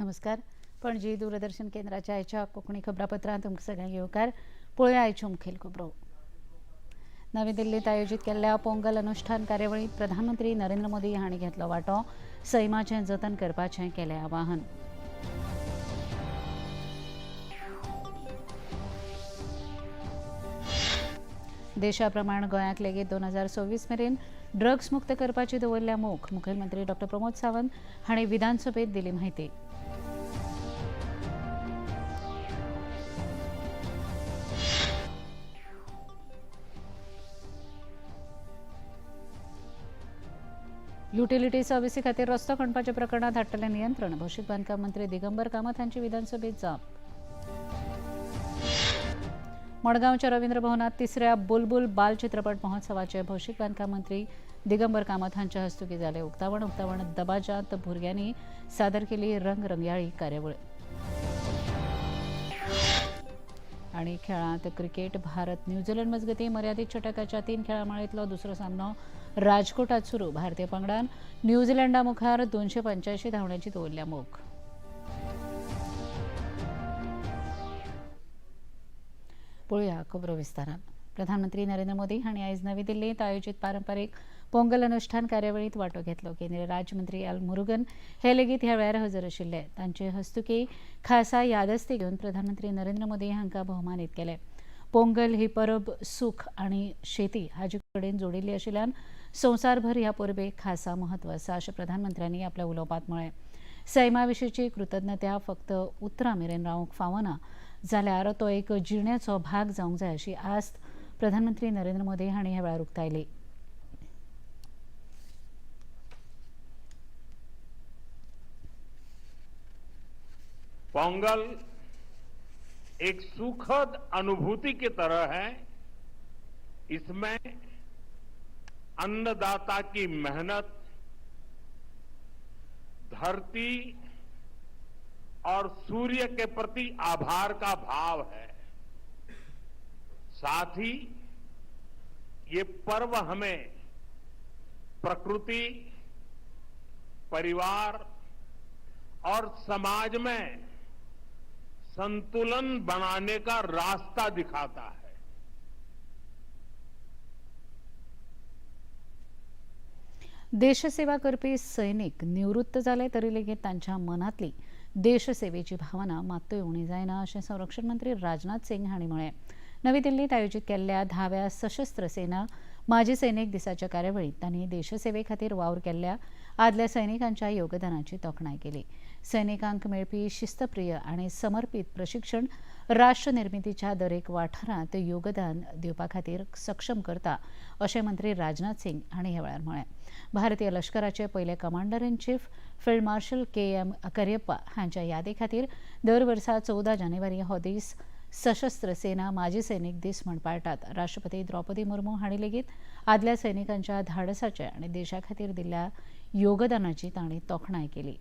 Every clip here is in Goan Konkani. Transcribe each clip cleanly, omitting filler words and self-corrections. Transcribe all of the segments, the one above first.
नमस्कार. पणजी दूरदर्शन केंद्राच्या आयच्या कोंकणी खबरापत्रांत तुमकां सगळ्यांक येवकार. पळोवया आयच्यो मुखेल खबरो. नवी दिल्लीत आयोजीत केल्ल्या पोंगल अनुष्ठान कार्यावळींत प्रधानमंत्री नरेंद्र मोदी हांणी घेतलो वांटो. सैमाचें जतन करपाचें केलें आवाहन. देशाप्रमाण गोंयाक लेगीत 2026 मेरेन ड्रग्स मुक्त करपाची दवरल्या मोख. मुखेलमंत्री डॉ प्रमोद सावंत हांणी विधानसभेत दिली म्हायती. युटिलिटी सर्व्हिसी खातीर रस्तो खणपाच्या प्रकरणात हाडटलें नियंत्रण. भौशीक बांदकाम मंत्री दिगंबर कामत हांची विधानसभेत जाप. मडगांवच्या रवींद्र भवनात तिसऱ्या बुलबुल बाल चित्रपट महोत्सवाचे भौशीक बांदकाम मंत्री दिगंबर कामत हांच्या हस्तुकीं जालें उक्तावण. उक्तावण दबाज्यांत भुरग्यांनी सादर केली रंगरंगयाळी कार्यावळ. आणि खेळांत क्रिकेट. भारत न्यूझीलंड मजगतीं मर्यादीत षटकाच्या 3 खेळां माळेंतलो दुसरो सामनो राजकोटात सुरू. भारतीय पंगडान न्यूझीलंडा मुखार 285 धांवड्यांची दवरल्या मोख. पळोवया खबरो विस्तारान. प्रधानमंत्री नरेंद्र मोदी हांणी आयज नवी दिल्लींत आयोजीत पारंपारीक पोंगल अनुष्ठान कार्यावळींत वांटो घेतलो. केंद्रीय राज्यमंत्री एल मुरुगन हे लेगीत ह्या वेळार हजर आशिल्ले. तांचे हस्तुकीं खासा यादस्ती घेवन प्रधानमंत्री नरेंद्र मोदी हांकां भोवमानीत केले. पोंगल ही परब सुख आनी शेती हाचे कडेन जोडिल्ली आशिल्ल्यान संवसारभर ह्या परबेक खासा म्हत्व आसा अशें प्रधानमंत्र्यांनी आपल्या उलोवपांत म्हळें. सैमा विशींची कृतज्ञता फक्त उतरां मेरेन रावंक फावना जाल्यार तो एक जिणेचो भाग जावंक जाय अशी आस्त प्रधानमंत्री नरेंद्र मोदी हांणी ह्या वेळार उक्तायली. पोंगल एक सुखद अनुभूति की तरह है. इसमें अन्नदाता की मेहनत, धरती और सूर्य के प्रति आभार का भाव है. साथ ही ये पर्व हमें प्रकृति, परिवार और समाज में संतुलन बनाने का रास्ता दिखाता है. देशसेवा करपी सैनिक निवृत्त जाले तरी लेगीत तांच्या मनांतली देशसेवेची भावना मात्तूय उणी जायना अशें संरक्षण मंत्री राजनाथ सिंग हांणी म्हळें. नवी दिल्लीत आयोजीत केल्ल्या 10व्या सशस्त्र सेना माजी सैनिक दिसाच्या कार्यावळींत तांणी देशसेवे खातीर वावर केल्ल्या आदल्या सैनिकांच्या योगदानाची तोखणाय केली. सैनिकांक मेळपी शिस्तप्रिय आनी समर्पीत प्रशिक्षण राष्ट्रनिर्मितीच्या दरेक वाठारांत योगदान दिवपा खातीर सक्षम करता अशें मंत्री राजनाथ सिंग हांणी ह्या वेळार म्हळें. भारतीय लश्कराचे पयले commander in chief field marshal K M. Cariappa हांच्या यादी खातीर दर वर्सा 14 जानेवारी हो दीस सशस्त्र सेना माजी सैनिक दीस म्हण पाळटात. राष्ट्रपती द्रौपदी मुर्मू हांणी लेगीत आदल्या सैनिकांच्या धाडसाचे आनी देशा खातीर दिल्ल्या योगदानाची तांणी तोखणाय केली.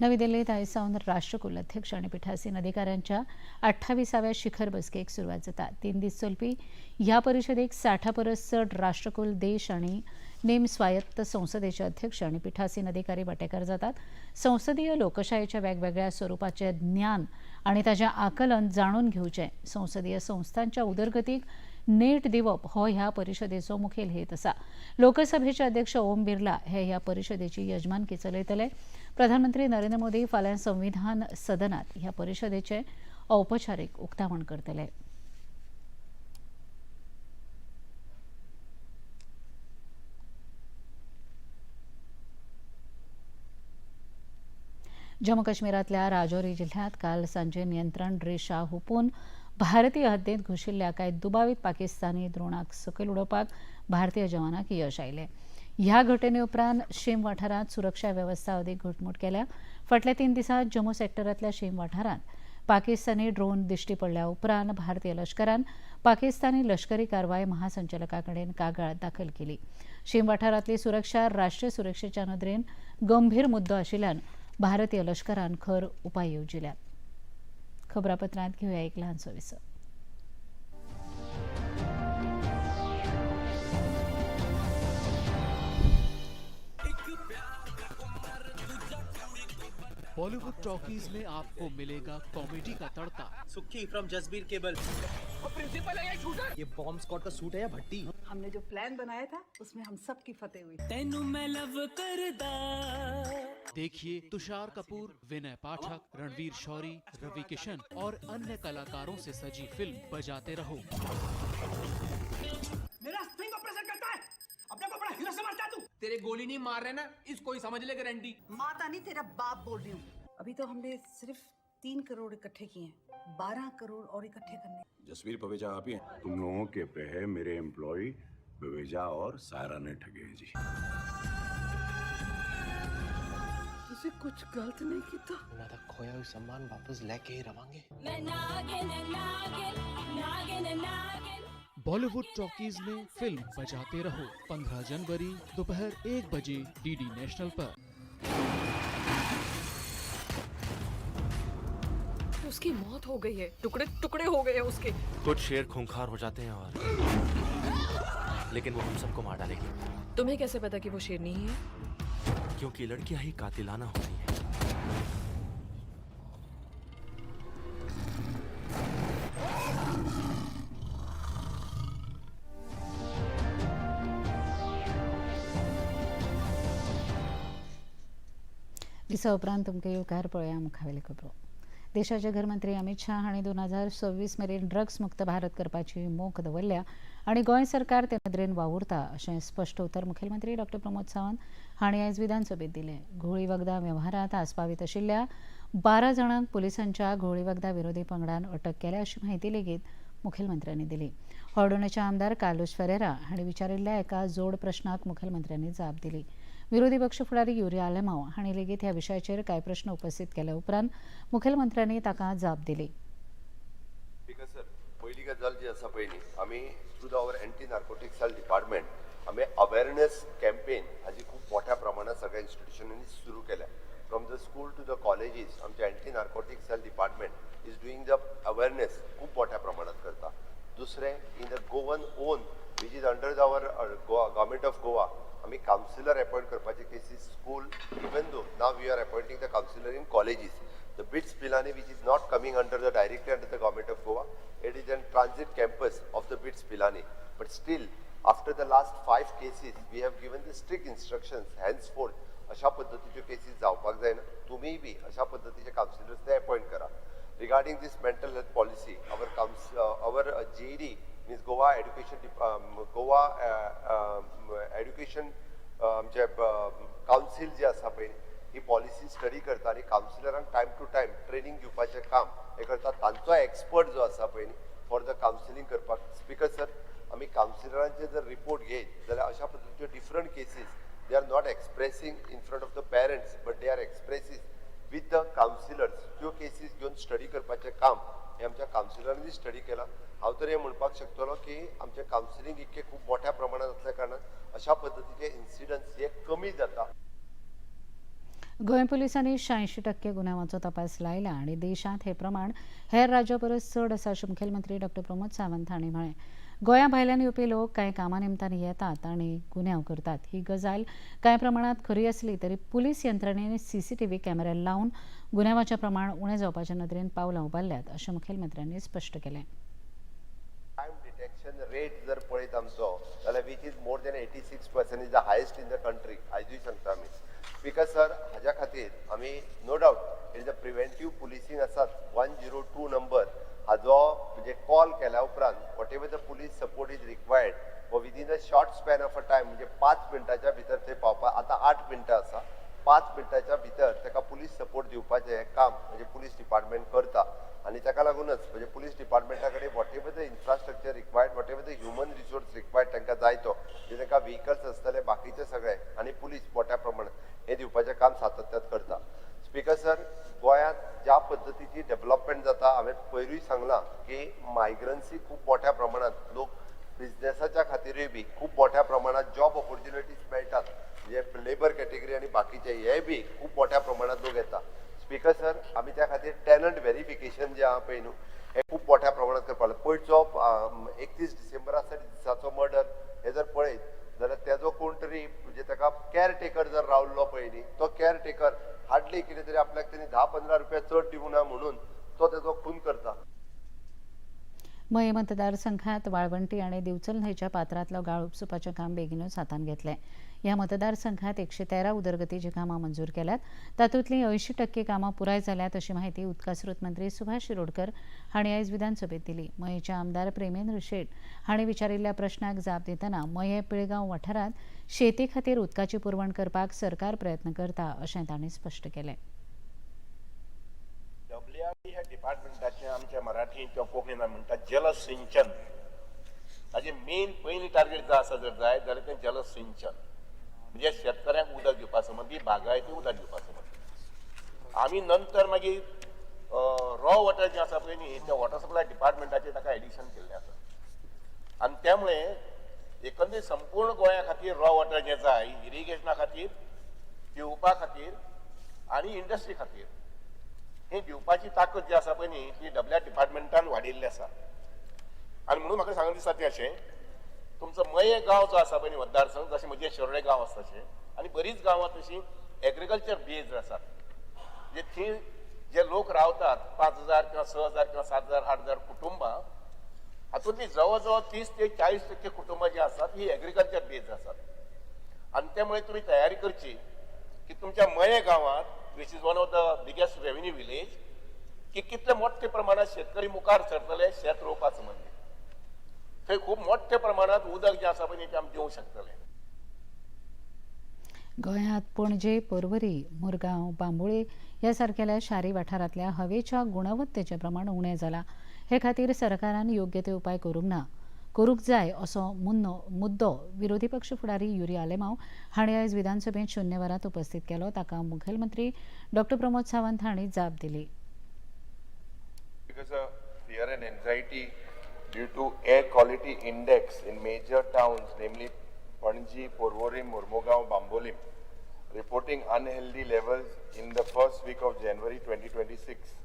नवी दिल्लीत आयज सावन राष्ट्रकुल अध्यक्ष आनी पिठासीन अधिकाऱ्यांच्या 28व्या शिखर बसकेक सुरवात जाता. 3 दीस चलपी ह्या परिशदेक 60 परस चड राष्ट्रकुल देश आनी नेम स्वायत्त संसदेचे अध्यक्ष आनी पिठासीन अधिकारी वांटेकार जातात. संसदीय लोकशायेच्या वेगवेगळ्या स्वरुपाचें ज्ञान आनी ताचें आकलन जाणून घेवचें, संसदीय संस्थांच्या उदरगतीक नेट दिवप हो ह्या परिशदेचो मुखेल हेत आसा. लोकसभेचे अध्यक्ष ओम बिर्ला हे ह्या परिशदेची यजमानकी चलयतले. प्रधानमंत्री नरेंद्र मोदी फाल्यां संविधान सदनात ह्या परिशदेचें औपचारीक उक्तावण करतले. जम्मू काश्मीरांतल्या राजौरी जिल्ह्यात काल सांजे नियंत्रण रेशा हुपून भारतीय हद्दीत घुशिल्ल्या कांय दुबावीत पाकिस्तानी द्रोणाक सकयल उडोवपाक भारतीय जवानांक यश आयलें. ह्या घटने उपरांत शीम वाठारांत सुरक्षा वेवस्था अदीक घटमूट केल्या. फाटल्या 3 दिसांत जम्मू सेक्टरांतल्या शीम वाठारांत पाकिस्तानी ड्रोन दिश्टी पडल्या उपरांत भारतीय लश्करान पाकिस्तानी लष्करी कारवाय महासंचालका कडेन कागाळ दाखल केली. शीम वाठारांतली सुरक्षा राष्ट्रीय सुरक्षेच्या नदरेन गंभीर मुद्दो आशिल्ल्यान भारतीय लश्करान खर उपाय येवजिल्यात. खबरापत्रांत घेवया एक ल्हानसो विसव. बॉलीवुड टॉकीज में आपको मिलेगा कॉमेडी का तड़का। सुखी फ्रॉम जसबीर केबल। प्रिंसिपल है या शूटर? ये बॉम्ब स्क्वाड का सूट है या भट्टी? हमने जो प्लान बनाया था उसमें हम सब की फतेह हुई। ਤੈਨੂੰ ਮੈਂ ਲਵ ਕਰਦਾ। देखिए तुषार कपूर, विनय पाठक, रणवीर शौरी, रवि किशन और अन्य कलाकारों से सजी फिल्म बजाते रहो। मेरा स्ट्रिंग ऑपरेशन करता है, अपने को बड़ा हीरो समझता है तू। तेरे गोली नहीं मार रहे ना, इसको ही समझ ले गारंटी। माता नहीं, तेरा बाप बोल रही हूँ। अभी तो हमने सिर्फ 3 करोड़ इकट्ठे किए हैं, 12 करोड़ और इकट्ठे करने। जसवीर पवेजा आप ही हैं? तुम लोगों के पे मेरे एम्प्लॉय बवेजा और सायरा ने ठगे हैं जी। ਤੁਸੀਂ ਕੁਝ ਗਲਤ ਨਹੀਂ ਕੀਤਾ। ਉਹਨਾਂ ਦਾ ਖੋਇਆ ਹੋਇਆ ਸਮਾਨ ਵਾਪਸ ਲੈ ਕੇ ਹੀ ਰਵਾਂਗੇ। ਮੈਂ ਨਾਗਿਨ ਨਾਗਿਨ ਨਾਗਿਨ ਨਾਗਿਨ। बॉलीवुड टॉकीज में फिल्म बजाते रहो, 15 जनवरी दोपहर 1 बजे डीडी नेशनल पर। उसकी मौत हो गई है, टुकड़े टुकड़े हो गए हैं उसके। कुछ शेर खूंखार हो जाते हैं और लेकिन वो हम सबको मार डालेगी। तुम्हें कैसे पता कि वो शेरनी ही है? क्योंकि लड़कियां ही कातिलाना होती हैं। दिसा उपरांत तुमकां येवकार. पळोवया मुखावेले खबरो. देशाचे घरमंत्री अमित शाह हांणी 2026 मेरेन ड्रग्स मुक्त भारत करपाची मोख दवरल्या आनी गोंय सरकार ते नदरेन वावुरता अशें स्पश्ट उतर मुखेलमंत्री डॉक्टर प्रमोद सावंत हांणी आयज विधानसभेत दिलें. घुंवळी वखदां वेव्हारांत आस्पावीत आशिल्ल्या 12 जाणांक पुलिसांच्या घुंवळी वखदां विरोधी पंगडान अटक केल्या अशी म्हायती लेगीत मुखेलमंत्र्यांनी दिली. हळदोण्याचे आमदार कार्लुस फेरेरा हांणी विचारिल्ल्या एका जोड प्रश्नाक मुखेलमंत्र्यांनी जाप दिली. विरोधी पक्ष फुडारी युरी आलेमाव हांणी लेगीत ह्या विशयाचेर कांय प्रश्न उपस्थित केले उपरांत मुखेलमंत्र्यांनी ताका जाप दिली. स्पीकर सर, पयली गजाल जी आसा पळय न्ही, आमी through the our anti narcotic cell department आमी अवेरनेस कॅम्पेन हाजी खूब मोठ्या प्रमाणात सगळ्या इन्स्टिट्युशनांनी सुरू केल्या. From the school to the colleges आमचे anti narcotic cell department is doing the awareness खूब मोठ्या प्रमाणात करता. दुसरें, in the Goan own which is under the our government of Goa आमी कावन्सिलर अपॉयंट करपाचे cases school, even though now we are appointing the counsellor in colleges. The BITS Pilani, which is not coming under the directly under the government of Goa, it is a transit campus of the BITS Pilani. But still, after the last five cases, we have given the strict instructions henceforth अशा पद्दतीच्यो केसीस जावपाक जायना, तुमीय बी अशा पद्दतीचे कावन्सिलर्स ते अपॉयंट करा. Regarding this mental health policy, our GED means Goa Education आमचे कावन्सील जे आसा पळय, ही पॉलिसी स्टडी करता आनी कावन्सिलरांक टायम टू टायम ट्रेनींग दिवपाचें काम हें करता. तांचो एक्सपर्ट जो आसा पळय न्ही फॉर the counselling करपाक. स्पीकर सर, आमी कावन्सिलरांचे जर रिपोर्ट घेयत जाल्यार अशा पद्दतीच्यो different cases they are not expressing in front of the parents, but they are expresses with the counsellors. त्यो केसीस घेवन स्टडी करपाचें काम हें आमच्या कावन्सिलरांनी स्टडी केलां. हांव तर हें म्हणपाक शकतलो की आमचें कावन्सिलींग इतकें खूब मोठ्या प्रमाणात आसल्या कारणान अशा पद्दतीचे इन्सिडंट्स हे कमी जाता. गोंय पुलिसांनी 86% गुन्यांवाचो तपास लायला आनी देशांत हे प्रमाण हेर राज्यां परस चड आसा अशें मुखेलमंत्री डॉक्टर प्रमोद सावंत हांणी म्हळें. गोंया भायल्यान येवपी लोक कांय कामां निमतान येतात आनी गुन्यांव करतात. ही गजाल कांय प्रमाणात खरी आसली तरी पुलीस यंत्रणेन सीसीटीव्ही कॅमेरे लावन गुन्यांवाचें प्रमाण उणें जावपाच्या नदरेन पावलां उबारल्यात अशें मुखेलमंत्र्यांनी स्पश्ट केलें. क्रायम डिटेक्शन रेट जर पळयत आमचो जाल्यार which is more than 86% is the highest in the country आयजूय सांगता आमी. स्पीकर सर, हाज्या खातीर आमी no doubt it is a preventive policing आसात. 102 नंबर हाजो म्हणजे कॉल केल्या उपरांत whatever the police support is required व within a short span of a time, म्हणजे 5 मिनटाच्या भितर थंय पावपा, आतां 8 मिनटां आसा, 5 मिनटाच्या भितर ताका पुलीस सपोर्ट दिवपाचें हें काम म्हणजे पुलीस डिपार्टमेंट करता. आनी ताका लागूनच म्हणजे पुलीस डिपार्टमेंटा कडेन whatever the infrastructure required, whatever the human resource required, तांकां जाय तो म्हणजे तांकां व्हिकल्स आसतले, बाकीचे सगळे आनी पुलीस मोठ्या प्रमाणात हें दिवपाचें काम सातत्यात करता. स्पीकर सर, गोंयांत ज्या पद्दतीची डेव्हलपमेंट जाता, हांवें पयरूय सांगलां की मायग्रन्सी खूब मोठ्या प्रमाणात लोक बिझनेसाच्या खातीरूय बी खूब मोठ्या प्रमाणात जॉब ऑपॉर्च्युनिटीज मेळटात, म्हणजे लेबर कॅटेगरी आनी बाकीचे हे बी खूब मोठ्या प्रमाणात लोक येता. स्पीकर सर, आमी त्या खातीर टॅलंट व्हेरिफिकेशन जें आहा पळय न्हू, हें खूब मोठ्या प्रमाणात करपाक लागले. पयरचो 31 डिसेंबरा दिसाचो मर्डर हे जर पळयत जाल्यार तेजो कोण तरी म्हणजे ताका केअर टेकर जर रावल्लो पळय न्ही, तो केअर टेकर हाडली कितें तरी आपल्याक तेणी 10-15 रुपया चड दिवंक ना म्हणून तो तेजो खून करता. मये मतदारसंघात वाळवंटी आणि दिवचल न्हंयच्या पात्रांतलो गाळ उपसुपाचें काम बेगीनूच हातांत घेतलें. ह्या मतदारसंघात 113 उदरगतीची कामां मंजूर केल्यात, तातूंतलीं 80% कामां पुराय जाल्यात अशी माहिती उदका स्रोत मंत्री सुभाष शिरोडकर हांणी आयज विधानसभेत दिली. मयेचे आमदार प्रेमेंद्र शेट हांणी विचारिल्ल्या प्रश्नाक जाप दितना मये पिळगांव वाठारांत शेती खातीर उदकाची पुरवण करपाक सरकार प्रयत्न करता अशें तांणी स्पश्ट केलें. डब्ल्यूआरडी ह्या डिपार्टमेंटाचें आमच्या मराठीन किंवा कोंकणीन आमी म्हणटात जलसिंचन. ताजें मेन पयलीं टार्गेट जर आसा जर जायत जाल्यार तें जलसिंचन, म्हणजे शेतकऱ्यांक उदक दिवपा संबंदी, बागायती उदक दिवपा संबंदी. आमी नंतर मागीर रॉ वॉटर जें आसा पळय न्ही, त्या वॉटर सप्लाय डिपार्टमेंटाचें ताका एडिशन केल्लें आसा. आनी त्यामुळे एकंदरीत संपूर्ण गोंया खातीर रॉ वॉटर जें जाय इरिगेशना खातीर, पिवपा खातीर आनी इंडस्ट्री खातीर, ही दिवपाची ताकद जी आसा पळय न्ही ती डब्ल्यू डिपार्टमेंटान वाडिल्ली आसा. आनी म्हणून म्हाका सांगून दिसता तें अशें, तुमचो मये गांव जो आसा पळय न्ही मतदारसंघ, जशें म्हजें शिरोडे गांव आसा तशें आनी बरीच गांवां तशीं एग्रीकल्चर बेज्ड आसात. म्हणजे थंय जे लोक रावतात 5,000 किंवा 6,000 किंवा 7,000 8,000 कुटुंबां, हातूंतली जवळ जवळ 30 ते 40% कुटुंबां जी आसात ही एग्रीकल्चर बेज्ड आसात. आनी त्यामुळे तुमी तयारी करची की तुमच्या मये गांवांत, which is one of the biggest revenue village, की कितले मोठ्या प्रमाणात शेतकरी मुखार सरतले शेत रोवपा संबंदी, थंय खूब मोठ्या प्रमाणात उदक जें आसा पळय तें आमी दिवंक शकतले. गोंयांत पणजे, पर्वरी, मुरगांव, बांबोळे ह्या सारकेल्या शारी वाठारांतल्या हवेच्या गुणवत्तेचें प्रमाण उणें जालां. हे खातीर सरकारान योग्य ते उपाय करूंक ना करूंक जाय असो मुद्दो विरोधी पक्ष फुडारी युरी आलेमाव हांणी आयज विधानसभेत शून्य वरांत उपस्थित केलो. ताका मुखेलमंत्री डॉक्टर प्रमोद सावंत हांणी जाप दिली. Because of fear and anxiety due to air quality index in major towns, namely Panaji, Porvorim, Mormugao, Bambolim, reporting unhealthy levels in the first week of January 2026.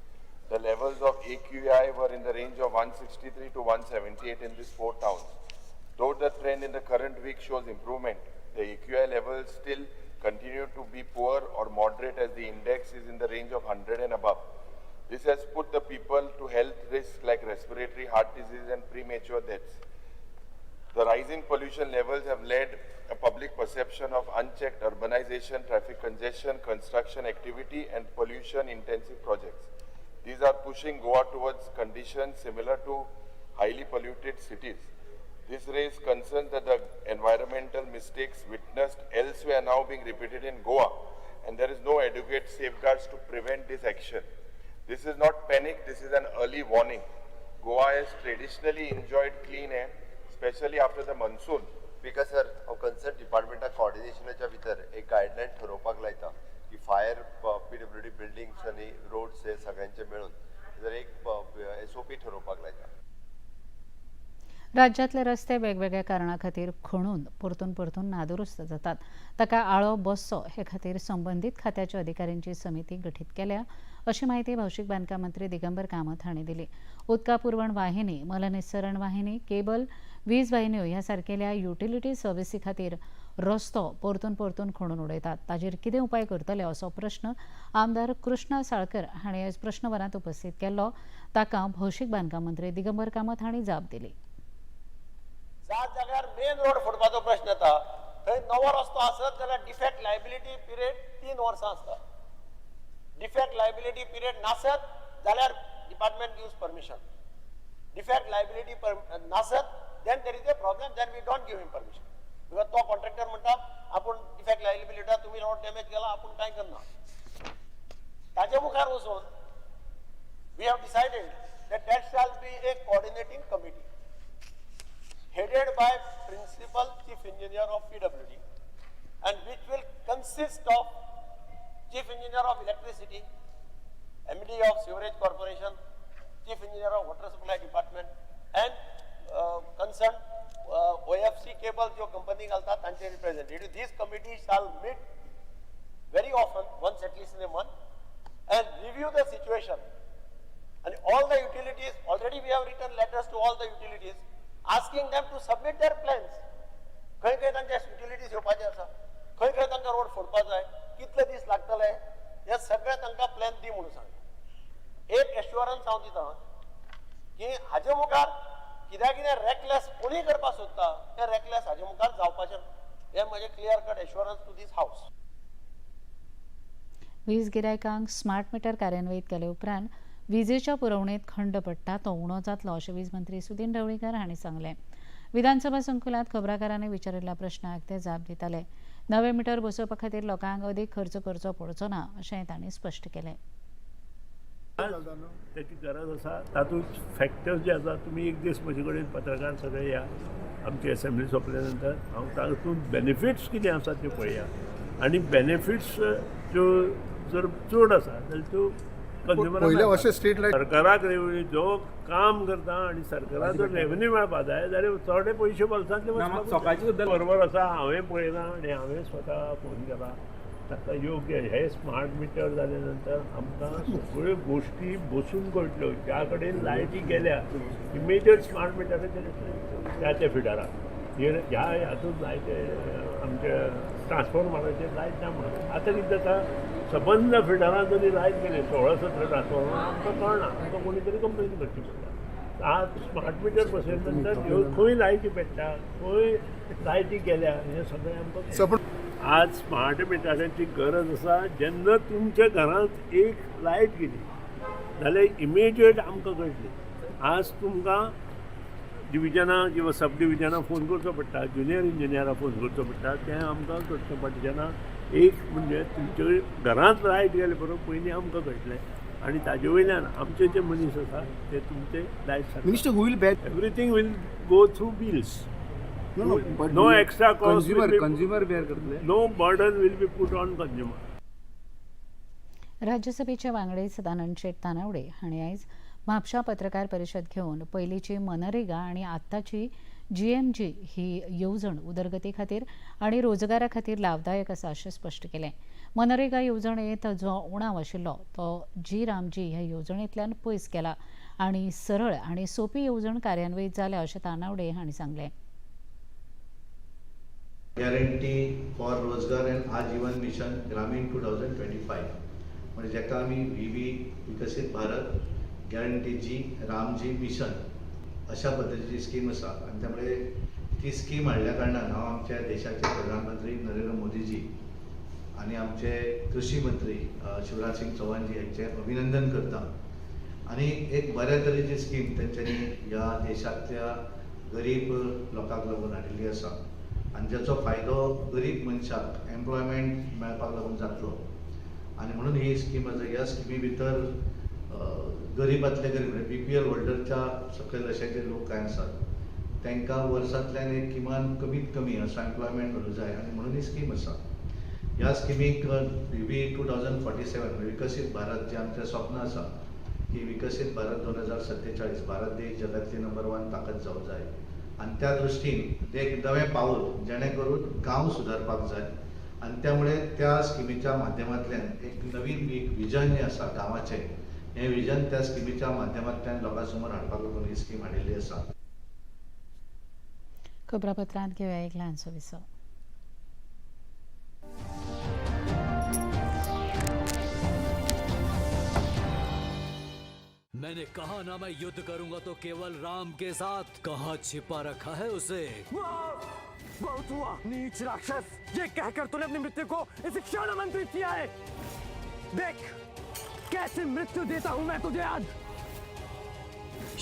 The levels of AQI were in the range of 163 to 178 in these four towns. Though the trend in the current week shows improvement, the AQI levels still continue to be poor or moderate as the index is in the range of 100 and above. This has put the people to health risks like respiratory, heart disease and premature deaths. The rising pollution levels have led a public perception of unchecked urbanization, traffic congestion, construction activity and pollution intensive projects. These are pushing Goa towards conditions similar to highly polluted cities. This raises concerns that the environmental mistakes witnessed elsewhere are now being repeated in Goa, and there is no adequate safeguards to prevent this action. This is not panic, this is an early warning. Goa has traditionally enjoyed clean air, especially after the monsoon. Speaker sir, हांव कन्सर्न डिपार्टमेंटाक कॉर्डिनेशनाच्या भितर एक गायडलायन ठरोवपाक लायता की फायर पीडब्ल्यूडी बिल्डिंग्स आनी रोड्स हे सगळ्यांचे मेळून जर एक एसओपी ठरोवपाक लायता. राज्यांतले रस्ते वेगवेगळ्या कारणां खातीर खणून परतून परतून नादुरुस्त जातात. ताका आळो बसचो हे खातीर संबंदीत खात्याच्या अधिकाऱ्यांची समिती गठीत केल्या अशी माहिती भौशीक बांदकाम मंत्री दिगंबर कामत हांणी दिली. उदका पुरवण वाहिनी, मलनिस्सरण वाहिनी, केबल, वीज वाहिन्यो ह्या सारकेल्या युटिलिटी सर्विसी खातीर रस्तो परतून परतून खणून उडयतात. ताजेर कितें उपाय करतले असो प्रश्न आमदार कृष्णा साळकर हांणी आयज प्रश्नवरांत उपस्थित केल्लो. ताका भौशीक बांदकाम मंत्री दिगंबर कामत हांणी जाप दिली. ज्या जाग्यार मेन रोड फोडपाचो प्रश्न येता थंय नवो रस्तो आसत जाल्यार डिफेक्ट लायबिलिटी पिरियड 3 वर्सां आसता. डिफेक्ट लायबिलिटी पिरियड नासत जाल्यार department gives permission. Defect liability नासत then there is a problem, then we don't give him permission. Because तो कॉन्ट्रॅक्टर म्हणटा आपूण डिफेक्ट लायबिलिटी तुमी रोड डॅमेज केला आपूण कांय करना. ताजे मुखार वचून we have decided that that shall be a coordinating committee headed by Principal Chief Engineer of PWD and which will consist of Chief Engineer of Electricity, MD of Sewerage Corporation, Chief Engineer of Water Supply Department and concerned OFC cable जो company घालता तांचे representative. This committee shall meet very often, once at least in a month, and review the situation. And all the utilities, already we have written letters to all the utilities asking them to submit their plans. खंय खंय तांचे युटिलिटीज येवपाचे आसा, खंय खंय तांकां रोड फोडपा जाय, कितले दीस लागतले, हे सगळे तांकां प्लॅन दी म्हणून सांगलें. एक एश्युरन्स हांव दिता की हाजे मुखार कित्याक कितें रेकलेस कोणीय करपाक सोदता तें रेकलेस हाजे मुखार जावपाचें, हें म्हजें clear cut assurance to this house. वीज गिरायकांक स्मार्ट मिटर कार्यान्वित केले उपरांत विजेच्या पुरवणेत खंड पडटा तो उणो जातलो अशें वीज मंत्री सुदिन ढवळीकर हांणी सांगलें. विधानसभा संकुलात खबराकारांनी विचारिल्ल्या प्रश्नाक ते जाप दिताले. नवे मिटर बसोवपा खातीर लोकांक अदीक खर्च करचो पडचो ना अशेंय तांणी स्पश्ट केलें. त्याची गरज आसा, तातूंत फॅक्टर्स जे आसा, तुमी एक दीस म्हजे कडेन पत्रकार सगळे या, आमची असेंब्ली सोंपल्या नंतर हांव तातूंत बेनिफिट्स कितें आसा त्यो पळया आनी बेनिफिट्स ज्यो जर चड आसा जाल्यार त्यो कंज्युमराक सरकाराक जो काम करता आनी सरकाराक जर रेवेन्यू मेळपा जाय जाल्यार थोडे पयशे बोल्सांतले वचपाक बरोबर आसा. हांवें पळयलां आनी हांवें स्वता फोन केला ताका योग्य. हे स्मार्ट मिटर जाल्या नंतर आमकां सगळ्यो गोश्टी बसून कळटल्यो. ज्या कडेन लायटी गेल्या इमिडिएट स्मार्ट मिटराचेर त्या त्या फिडराक ह्या हातूंत लायट आमच्या ट्रान्सफॉर्मराचेर लायट ना म्हणून आतां कितें जाता, सबंद फिडरां जरी लायट गेली 16-17 ट्रान्सफॉर्मर आमकां कळना, आमकां कोणी तरी कंप्लेन करची पडटा. आज स्मार्ट मिटर बसयल्या नंतर ह्यो खंय लायटी पेट्टा, खंय लायटी गेल्या हें सगळें आमकां. आज स्मार्ट मिटराची गरज आसा. जेन्ना तुमच्या घरांत एक लायट गेली जाल्यार इमिडिएट आमकां कळटली. आज तुमकां डिविजनां किंवा सब डिविजनां फोन करचो पडटा, ज्युनियर इंजिनियराक फोन करचो पडटा, तें आमकां करचें पडटा. जेन्ना एक म्हणजे तुमचे घरांत लायट गेले बरोबर पयलीं आमकां कळटलें आनी ताजे वयल्यान आमचे जे मनीस आसा ते तुमचे light. Minister, who will bear? Everything will go through bills. No, no, but no extra cost. Consumer bear करतले. No burden will be put on consumer. राज्यसभेचे वांगडी सदानंद शेट तानावडे हांणी आयज म्हापशा पत्रकार परिशद घेवन पयलींची मनरेगा आनी आत्ताची जीएमजी ही येवजण उदरगती खातीर आनी रोजगारा खातीर लाभदायक आसा अशें स्पश्ट केलें. मनरेगा येवजणेंत जो उणाव आशिल्लो तो जी रामजी ह्या येवजणेंतल्यान पयस केला आनी सरळ आनी सोपी येवजण कार्यान्वित जाल्या अशें तानावडे हांणी सांगलें. Guarantee for Rozgar and Ajeevika mission Gramin 2025 म्हणजे जाका आमी V V Viksit Bharat guarantee G RAM G mission अशा पद्दतीची स्कीम आसा आनी त्यामुळे ती स्कीम हाडल्या कारणान हांव आमच्या देशाचे प्रधानमंत्री नरेंद्र मोदीजी आनी आमचे कृषी मंत्री शिवराज सिंग चौहानजी हांचें अभिनंदन करता. आनी एक बऱ्या तरेची स्कीम तेंच्यांनी ह्या देशांतल्या गरीब लोकांक लागून हाडिल्ली आसा आनी जाचो फायदो गरीब मनशाक एम्प्लॉयमेंट मेळपाक लागून जातलो आनी म्हणून ही स्कीम आसा. ह्या स्किमी भितर गरीबांतले गरीब म्हणजे BPL होल्डरच्या सकयल अशे जे लोक कांय आसात तांकां वर्सांतल्यान एक किमान कमीत कमी असो एम्प्लॉयमेंट मेळूं जाय आनी म्हणून ही स्कीम आसा. ह्या स्किमीक V 2047 म्हणजे विकसीत भारत जें आमचें स्वप्न आसा की विकसीत भारत 2047 भारत देश जगांतली नंबर 1 ताकद जावं जाय आनी त्या दृश्टीन एक नवें पावल जेणे करून गांव सुदारपाक जाय आनी त्यामुळे त्या स्किमीच्या माध्यमांतल्यान एक नवीन एक विजन जें आसा गांवाचें, हें विजन त्या स्किमीच्या माध्यमांतल्यान लोकां समोर हाडपाक लागून ही स्कीम हाडिल्ली आसा. खबरापत्रांत घेवया एक ल्हानसो विसव. मैंने कहा ना मैं युद्ध करूंगा तो केवल राम के साथ। कहाँ छिपा रखा है उसे? बहुत हुआ नीच राक्षस, ये कहकर तूने अपनी मृत्यु को इस क्षण आमंत्रित किया है। देख कैसे मृत्यु देता हूं मैं तुझे आज।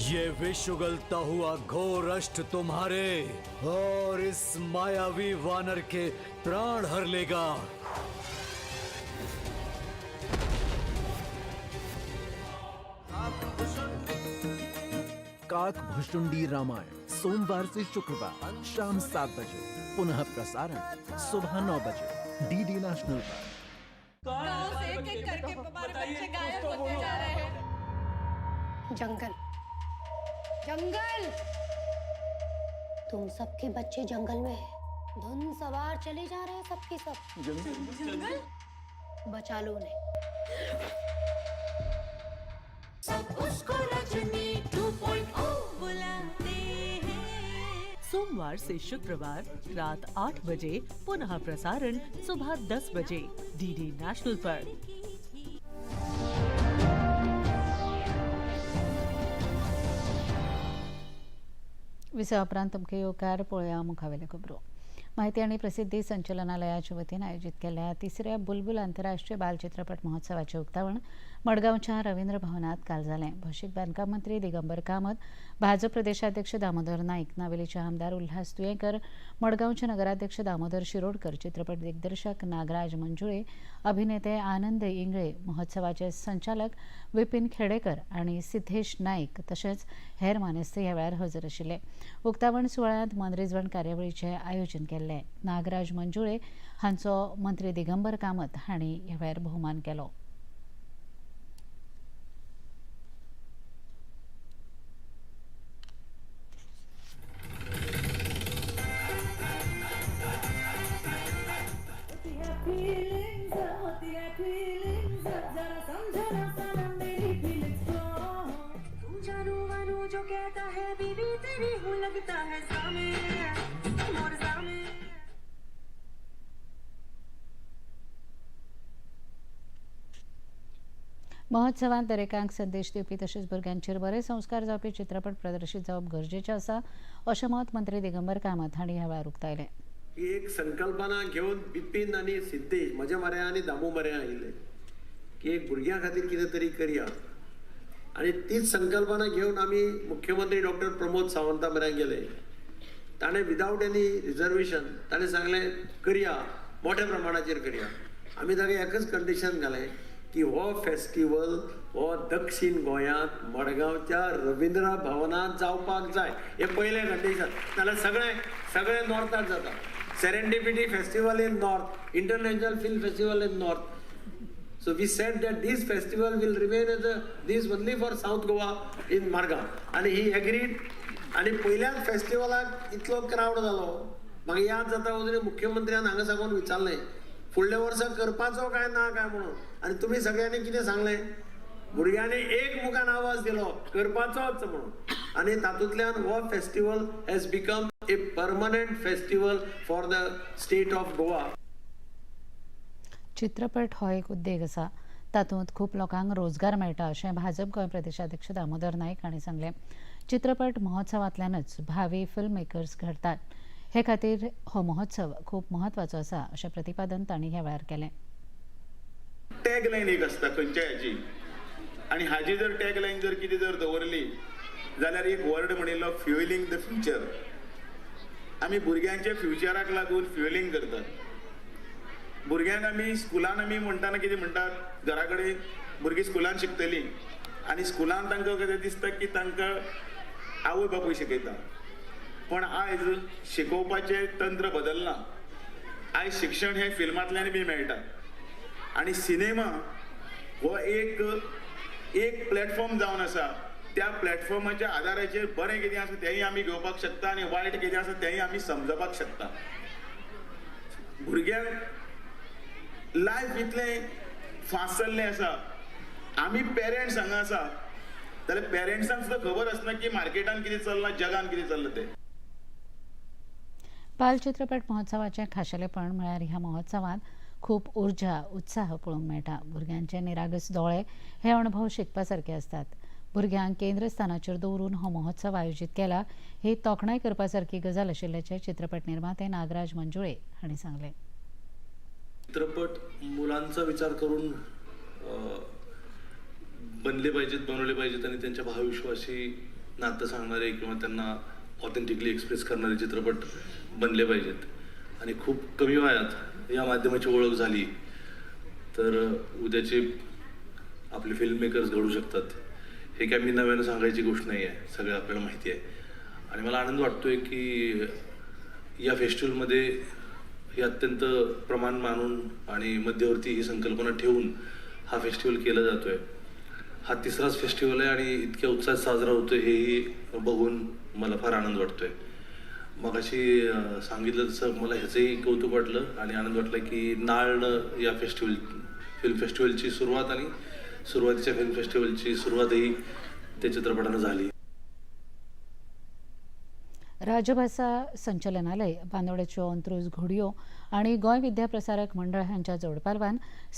ये विष उगलता हुआ घोर अष्ट तुम्हारे और इस मायावी वानर के प्राण हर लेगा। काक भुशुंडी रामायण सोमवार से शुक्रवार शाम 7 बजे, पुनः प्रसारण सुबह 9 बजे डीडी नेशनल पर। एक एक करके हमारे बच्चे गायब होते जा रहे हैं। जंगल, जंगल, तुम सबके बच्चे जंगल में हैं। धुन सवार चले जा रहे हैं सबके सब। जंगल, बचा लो उन्हें। सब उसको रजनी 2.0 बुलाते हैं। सोमवार से शुक्रवार रात 8 बजे, पुनः प्रसारण सुबह 10 बजे डीडी नेशनल पर। विसवा उपरांत तुमकां येवकार. पळोवया मुखावेल्यो खबरो. माहिती आनी प्रसिद्धी संचलनालयाच्या वतीन आयोजीत केल्ल्या तिसऱ्या बुलबुल आंतरराष्ट्रीय बाल चित्रपट महोत्सवाचें उक्तावण मडगांवच्या रवींद्र भवनात काल जालें. भौशीक बांदकाम मंत्री दिगंबर कामत, भाजप प्रदेशाध्यक्ष दामोदर नाईक, नावेलीचे आमदार उल्हास तुयेंकर, मडगांवचे नगराध्यक्ष दामोदर शिरोडकर, चित्रपट दिग्दर्शक नागराज मंजुळे, अभिनेते आनंद इंगळे, महोत्सवाचे संचालक विपिन खेडेकर आनी सिद्धेश नाईक तशेंच हेर मानेस्त ह्या वेळार हजर आशिल्ले. उक्तावण सुवाळ्यांत मनरिजवण कार्यावळीचें आयोजन केल्लें. नागराज मंजुळे हांचो मंत्री दिगंबर कामत हांणी ह्या वेळार भोवमान केलो. जो कहता है बीवी तेरी हूँ लगता है सामे मोर सामे. महोत्सवांत दरेकांक संदेश दिवपी तशेंच भुरग्यांचेर बरे संस्कार जावपी चित्रपट प्रदर्शीत जावप गरजेचें आसा अशें मत मंत्री दिगंबर कामत हांणी ह्या वेळार उक्तायलें. एक संकल्पना घेवन बिपीन आनी सिद्धेश म्हज्या मऱ्या आनी दामू मऱ्या आयिल्ले की एक भुरग्यां खातीर कितें तरी करया आनी तीच संकल्पना घेवन आमी मुख्यमंत्री डॉक्टर प्रमोद सावंता मऱ्यान गेले. ताणें विदावट एनी रिजर्वेशन ताणें सांगलें करया, मोठ्या प्रमाणाचेर करया. आमी ताका एकच कंडिशन घालें की हो फेस्टिवल हो दक्षीण गोंयांत मडगांवच्या रवींद्र भवनांत जावपाक जाय, हें पयलें कंडिशन. नाल्यार सगळें सगळें नॉर्थाक जाता. Serendipity festival in north, international film festival in north. So we said that this festival will remain as a this only for South Goa in Margao. आनी he agreed. आनी पयल्याच फेस्टिवलाक इतलो क्रावड जालो, म्हाका याद जाता अजून मुख्यमंत्र्यान हांगा साकून विचारलें फुडल्या वर्सा करपाचो काय ना काय म्हणून. आनी तुमी सगळ्यांनी कितें सांगलें, भुरग्यांनी एक मुखान आवाज दिलो करपाचोच म्हणून. आनी तातूंतल्यान हो festival has become a permanent festival for the state of Goa. चित्रपट हो एक उद्देग आसा, तातूंत खूब लोकांक रोजगार मेळटा अशें भाजप गोंय प्रदेशाध्यक्ष दामोदर नाईक हांणी सांगलें. चित्रपट महोत्सवांतल्यानच भावी फिल्म मेकर्स घडटात, हे खातीर हो महोत्सव खूब म्हत्वाचो आसा अशें प्रतिपादन तांणी ह्या वेळार केलें. टॅग लायन एक आसता खंयच्या हाजी, आनी हाजी जर टॅग लायन जर कितें जर दवरली जाल्यार एक वर्ड म्हणिल्लो फ्युएलिंग the future. आमी भुरग्यांच्या फ्युचराक लागून फ्युएलिंग करतात. भुरग्यांक आमी स्कुलान आमी म्हणटाना कितें म्हणटात, घरा कडेन भुरगीं स्कुलान शिकतलीं आनी स्कुलान तांकां कितें दिसता की तांकां आवय बापूय शिकयता. पण आयज शिकोवपाचें तंत्र बदललां. आयज शिक्षण हें फिल्मांतल्यान बी मेळटा आनी सिनेमा हो एक एक प्लॅटफॉर्म जावन आसा. त्या प्लॅटफॉर्माच्या आदाराचेर बरें कितें आसा तेंय आमी घेवपाक शकता आनी वायट कितें आसा तेंय आमी समजपाक शकता. भुरग्यांक लायफ इतलें फास्ट जाल्लें आसा, आमी पेरंट्स हांगा आसा जाल्यार पेरंट्सांक सुद्दां खबर आसना की मार्केटान कितें चल्लां, जगान कितें चल्लां तें. बाल चित्रपट महोत्सवाचें खाशेलेपण म्हळ्यार ह्या महोत्सवांत खूब उर्जा उत्साह पळोवंक मेळटा. भुरग्यांचे निरागस दोळे हे अणभव शिकपा सारके आसतात. भुरग्यांक केंद्रस्थानाचेर दवरून हो महोत्सव आयोजीत केला ही तोखणाय करपा सारकी गजाल आशिल्ल्याचें चित्रपट निर्माते नागराज मंजुळे हांणी सांगलें. चित्रपट मुलांचा विचार करून बनले पाहिजेत, बनवले पाहिजेत आणि त्यांच्या भावविश्वाशी नातं सांगणारे किंवा त्यांना ऑथेंटिकली एक्सप्रेस करणारे चित्रपट बनले पाहिजेत. आणि खूप कमी वयात या माध्यमाची ओळख झाली तर उद्याचे आपले फिल्म मेकर्स घडू शकतात. हे काय मी नव्यानं सांगायची गोष्ट नाही आहे, सगळं आपल्याला माहिती आहे. आणि मला आनंद वाटतो आहे की या फेस्टिवलमध्ये हे अत्यंत प्रमाण मानून आणि मध्यवर्ती ही संकल्पना ठेवून हा फेस्टिवल केला जातो आहे. हा तिसराच फेस्टिवल आहे आणि इतक्या उत्साहात साजरा होतो आहे हेही बघून मला फार आनंद वाटतो आहे. मगाशी सांगितलं तसं मला ह्याचंही कौतुक वाटलं आणि आनंद वाटला की नाळ या फिल्म फेस्टिवलची सुरुवात आणि सुरुवातीच्या फिल्म फेस्टिवलची सुरुवातही त्या चित्रपटानं झाली. राजभाषा संचलनालय बांदोडेच्यो अंत्रुज घोडयो आनी गोंय विद्या प्रसारक मंडळ हांच्या जोडपालवान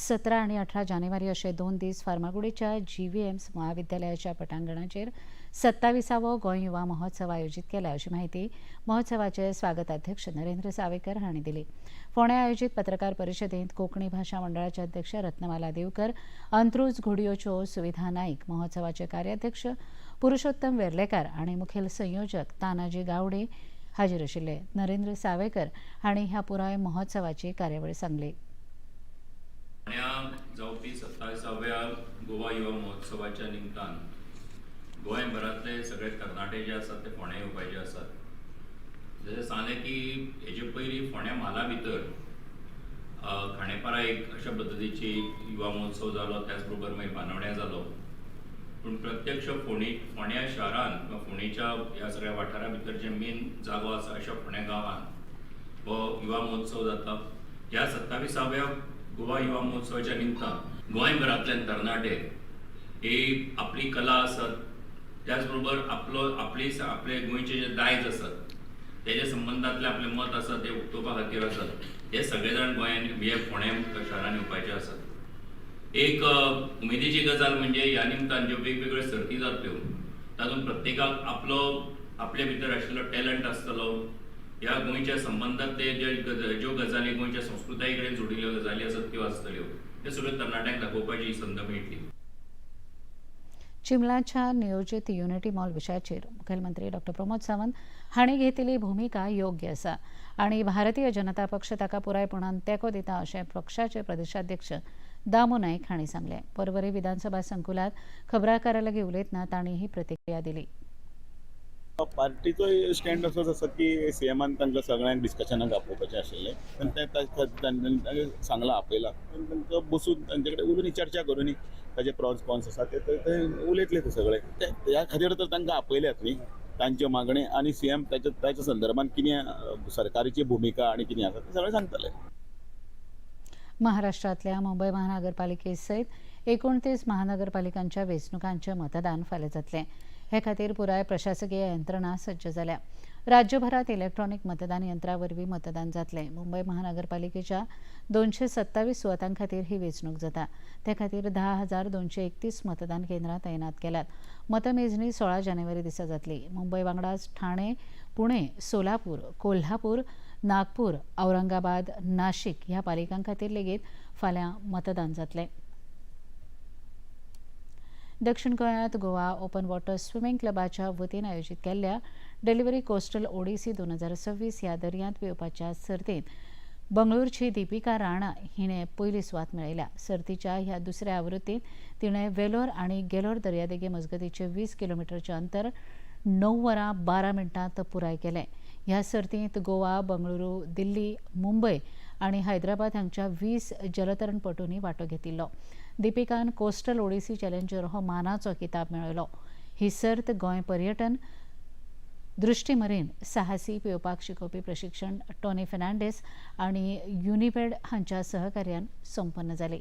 17 आनी 18 जानेवारी अशे 2 दीस फार्मागुडीच्या जीव्हीएम महाविद्यालयाच्या पटांगणाचेर 27वो गोंय युवा महोत्सव आयोजीत केला अशी माहिती महोत्सवाचे स्वागताध्यक्ष नरेंद्र सावेकर हांणी दिली. फोंड्या आयोजीत पत्रकार परिशदेंत कोंकणी भाशा मंडळाचे अध्यक्ष रत्नमाला देवकर, अंत्रुज घोडयोच्यो सुविधा नाईक, महोत्सवाचे कार्याध्यक्ष पुरुषोत्तम वेर्लेकार आनी मुखेल संयोजक तानाजी गावडे हाजीर आशिल्ले. नरेंद्र सावेकर हांणी ह्या पुराय महोत्सवाची कार्यावळ सांगली. जावपी 27व्या गोवा युवा महोत्सवाच्या निमतान गोंयभरांतले सगळे तरणाटे जे आसात ते फोंड्या येवपाचे आसात. जशें सांगलें की हेजे पयलीं फोंड्या म्हाला भितर खांडेपारा एक अशा पद्दतीची युवा महोत्सव जालो, त्याच बरोबर मागीर बानवड्या जालो. पूण प्रत्यक्ष फोंड्या शारान किंवा फोंडेच्या ह्या सगळ्या वाठारा भितर जे मेन जागो आसा अशा फोंड्या गांवांत हो युवा महोत्सव जाता. ह्या 27व्या गोवा युवा महोत्सवाच्या निमतान गोंयभरांतल्यान तरणाटे ही आपली कला आसत, त्याच बरोबर आपलो आपले आपले गोंयचे जे दायज आसत तेजे संबंदांतले आपलें मत आसा ते उक्तोवपा खातीर आसत, हे सगळे जाण गोंयान हे फोंड्या शारान येवपाचे आसात. एक उमेदीची गजाल म्हणजे ह्या निमतान ज्यो वेगवेगळ्यो सर्ती जातल्यो तातूंत प्रत्येकाक आपलो आपले भितर आशिल्लो टॅलंट आसतलो, ह्या गोंयच्या संबंदांतले जे ज्यो गजाली गोंयच्या संस्कृताये कडेन जोडिल्ल्यो गजाली आसात त्यो आसतल्यो, त्यो सगळ्यो तरणाट्यांक दाखोवपाची ही संद मेळटली. चिमलाच्या नियोजित युनिटी मॉल विशयाचेर मुखेलमंत्री डॉ प्रमोद सावंत हांणी घेतिल्ली भुमिका योग्य आसा आनी भारतीय जनता पक्ष ताका पुरायपणान तेंको दिता अशें पक्षाचे प्रदेशाध्यक्ष दामू नाईक हांणी सांगलें. पर्वरी विधानसभा संकुलात खबराकारां लागीं उलयतना तांणी ही प्रतिक्रिया दिली. पार्टीचो स्टँड असोच आसा की सीएमान तांकां सगळ्यांक डिस्कशनाक आपोवपाचें आशिल्लें, पण ते तांकां सांगलां आपयलां, पण तांकां बसून तांचे कडेन उलोवन चर्चा करूनी ताजे प्रॉस कॉन्स आसा ते उलयतले ते सगळे. त्या खातीर तर तांकां आपयल्यात न्ही, तांच्यो मागणी आनी सीएम ताच्या संदर्भात कितें सरकाराची भुमिका आनी कितें आसा तें सगळें सांगतले. महाराष्ट्रातल्या मुंबय महानगरपालिकेसयत 29 महानगरपालिकांच्या वेंचणुकांचें मतदान फाल्यां जातलें. हे खातीर पुराय प्रशासकीय यंत्रणा सज्ज जाल्या. राज्यभरात इलेक्ट्रॉनिक मतदान यंत्रा वरवीं मतदान जातलें. मुंबय महानगरपालिकेच्या 227 सुवातां खातीर ही वेंचणूक जाता. ते खातीर 10,231 मतदान केंद्रां तैनात केल्यात. मतमेजणी 16 जानेवारी दिसा जातली. मुंबय वांगडाच ठाणे, पुणे, सोलापूर, कोल्हापूर, नागपूर, औरंगाबाद, नाशिक ह्या पालिकां खातीर लेगीत फाल्यां मतदान जातलें. दक्षिण गोंयांत गोवा ओपन वॉटर स्विमींग क्लबाच्या वतीन आयोजीत केल्ल्या डिलिव्हरी कोस्टल ओडिसी 2026 ह्या दर्यांत पेंवपाच्या सर्तींत बंगळुरूची दीपिका राणा हिणें पयली सुवात मेळयल्या. सर्तीच्या ह्या दुसऱ्या आवृत्तींत तिणें वेलोर आनी गेलोर दर्यादेगे मजगतीचें 20 किलोमिटरचें अंतर 9 वरां 12 मिनटांत पुराय केलें. ह्या सर्तींत गोवा, बंगळुरू, दिल्ली, मुंबय आनी हैदराबाद हांगच्या 20 जलतरणपटूंनी वांटो घेतिल्लो. दीपिकान कोस्टल ओडिसी चॅलेंजर हो मानाचो किताब मेळयलो. ही सर्त गोंय पर्यटन दृष्टी मरीन साहसी पेंवपाक शिकोवपी प्रशिक्षण टॉनी फेर्नांडीस आनी युनिपेड हांच्या सहकार्यान संपन्न जाली.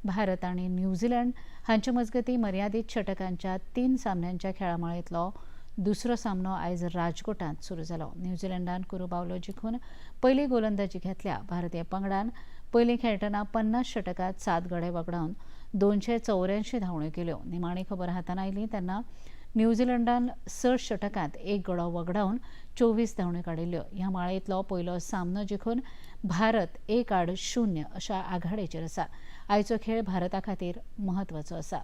भारत आनी न्यूझीलंड हांचे मजगतीं मर्यादीत षटकांच्या 3 सामन्यांच्या खेळामाळेंतलो दुसरो सामनो आयज राजकोटांत सुरू जालो. न्यूझीलंडान कुरू बावलो जिखून पयली गोलंदाजी घेतल्या. भारतीय पंगडान पयलीं खेळटना 50 षटकांत 7 गडे वगडावन 284 धांवण्यो केल्यो. निमाणी खबर हातान आयली तेन्ना न्यूझीलंडान 6 षटकांत 1 गडो वगडावन 24 धांवण्यो काडिल्ल्यो. ह्या माळेंतलो पयलो सामनो जिखून भारत 1-0 अशा आघाडेचेर आसा. आयचो खेळ भारता खातीर म्हत्वाचो आसा.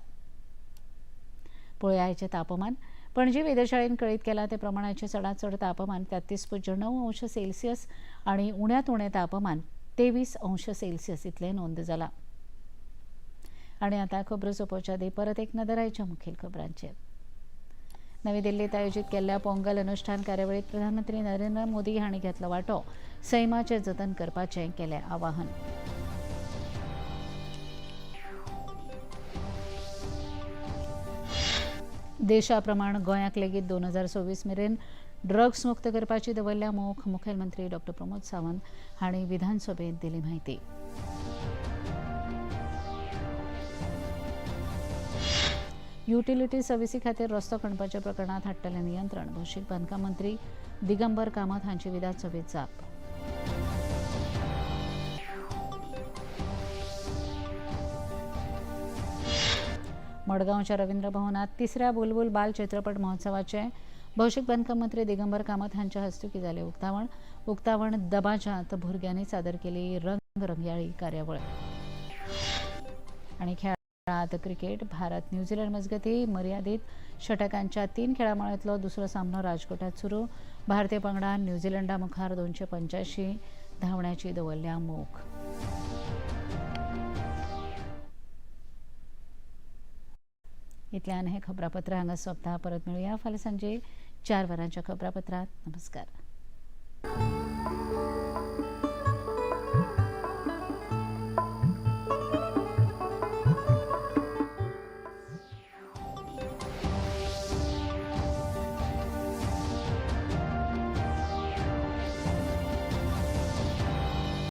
पळोवया आयचें तापमान. पणजी वेधशाळेन कळीत केलां ते प्रमाणाचें चडांत चड तापमान 33.9 अंश सेल्सियस आनी उण्यांत उणें तापमान 23 अंश सेल्सियस इतलें नोंद जालां. आनी आतां खबरो सोंपोवच्या आदीं परत एक नदर आयच्या मुखेल खबरांचेर. नवी दिल्लीत आयोजीत केल्ल्या पोंगल अनुष्ठान कार्यावळीत प्रधानमंत्री नरेंद्र मोदी हांणी घेतलो वांटो. सैमाचें जतन करपाचें केलें आवाहन. देशा प्रमाण गोंयाक लेगीत 2026 मेरेन ड्रग्स मुक्त करपाची दवरल्या मोख. मुखेलमंत्री डॉ प्रमोद सावंत हांणी विधानसभेंत दिली म्हायती. युटिलिटी सर्व्हिसी खातीर रस्तो खणपाच्या प्रकरणात हाडटले नियंत्रण. भौशीक बांदकाम मंत्री दिगंबर कामत हांची विधानसभेत जाप. मडगांवच्या रवींद्र भवनात तिसऱ्या बुलबुल बाल चित्रपट महोत्सवाचे भौशीक बांदकाम मंत्री दिगंबर कामत हांच्या हस्तुकी जाले उक्तावण. उक्तावण दबाज्यांत भुरग्यांनी सादर केली रंगरंगयाळी कार्यावळ. आणि खेळात क्रिकेट. भारत न्यूझीलंड मजगती मर्यादित षटकांच्या 3 खेळामाळेंतलो दुसरो सामनो राजकोटात सुरू. भारतीय पंगडान न्यूझीलंडा मुखार 285 धांवण्याची दवरल्या मोख. इतल्यान हे खबरापत्र हांगा सोंपता. परत मेळुया फाल्यां सांजे 4 वरांच्या खबरापत्रात. नमस्कार.